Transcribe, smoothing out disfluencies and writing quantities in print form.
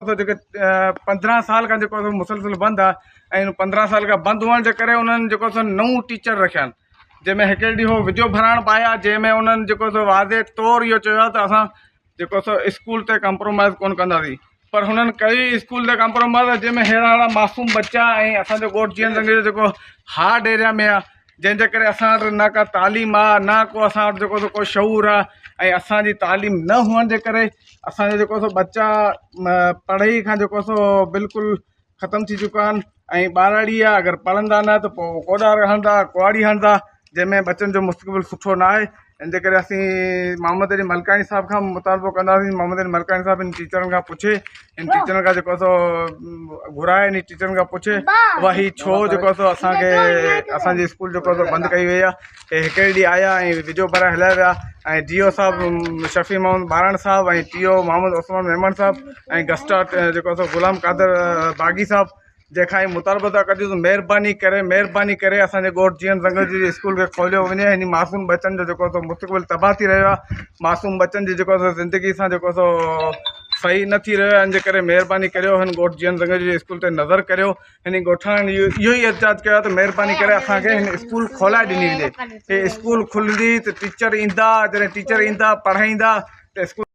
سو جيڪي 15 سال کان جيڪو سو مسلسل بند آهي ۽ 15 سال کان بند هئڻ جي ڪري انهن جيڪو سو نئون ٽيچر رکيا آهن جنهن ۾ هڪڙي ڏينهن هو وڊيو ڀرائڻ به آيا جنهن ۾ انهن جيڪو سو واضح طور اهو چيو آهي ته اسان جيڪو سو اسڪول تي ڪمپرومائز ڪونه ڪنداسين پر هنن ڪئي اسڪول تي ڪمپرومائز جنهن ۾ ههڙا ههڙا معصوم ٻچا ۽ اسانجو ڳوٺ جيئن زنگي جو جيڪو هارڊ ايريا ۾ آهي جنهن جي ڪري اسان وٽ نه ڪا تعليم آهي نه ڪو اسان وٽ جيڪو سو ڪو شعور آهي ۽ اسانجي تعليم نه هئڻ جي ڪري اسانجا جيڪو سو ٻچا پڙهائي کان جيڪو سو بلڪل ختم ٿي چڪا آهن ۽ ٻهراڙي آهي اگر پڙهندا نه ته پوء ڪوڏار هڻندا ڪهاڙي هڻندا جنهن ۾ ٻچن جو مستقبل سٺو نه آهي ان جي ڪري اسين محمد علي ملڪاڻي صاحب کان مطالبو ڪنداسين محمد علي ملڪاڻي صاحب ان ٽيچرن کان پڇي ان ٽيچرن کان جيڪو سو گهرائي ان ٽيچرن کان پڇي بابا هي ڇو جيڪو سو اسانکي اسانجي اسڪول جيڪو سو بند ڪئي وئي آهي هي هڪڙي ڏينهن آيا ۽ وڊيو ڀرائي هليا ويا ۽ ڊي او صاحب شفيع محمد ٻارڻ صاحب ۽ ٽي او محمد عثمان ميمڻ صاحب ۽ گسٽا جيڪو سو غلام قادر باغي صاحب جنهن کان هي مطالبو ٿا ڪريون ته مهرباني ڪري مهرباني ڪري اسان جي ڳوٺ جيئن زنگل جي اسڪول کي کوليو وڃي هن معصوم ٻچن جو جيڪو سو مستقبل تباهه ٿي رهيو آهي معصوم ٻچن جي جيڪو سو زندگي سان جيڪو سو صحيح نه ٿي رهيو آهي ان جي ڪري مهرباني ڪريو هن ڳوٺ جيئن زنگل جي اسڪول تي نظر ڪريو هن ڳوٺاڻن اهو ئي احتجاج ڪيو آهي ته مهرباني ڪري اسان کي هن اسڪول کولائي ڏني وڃي هي اسڪول کلندي ته ٽيچر ايندا جڏهن ٽيچر ايندا پڙهائيندا ته اسڪول.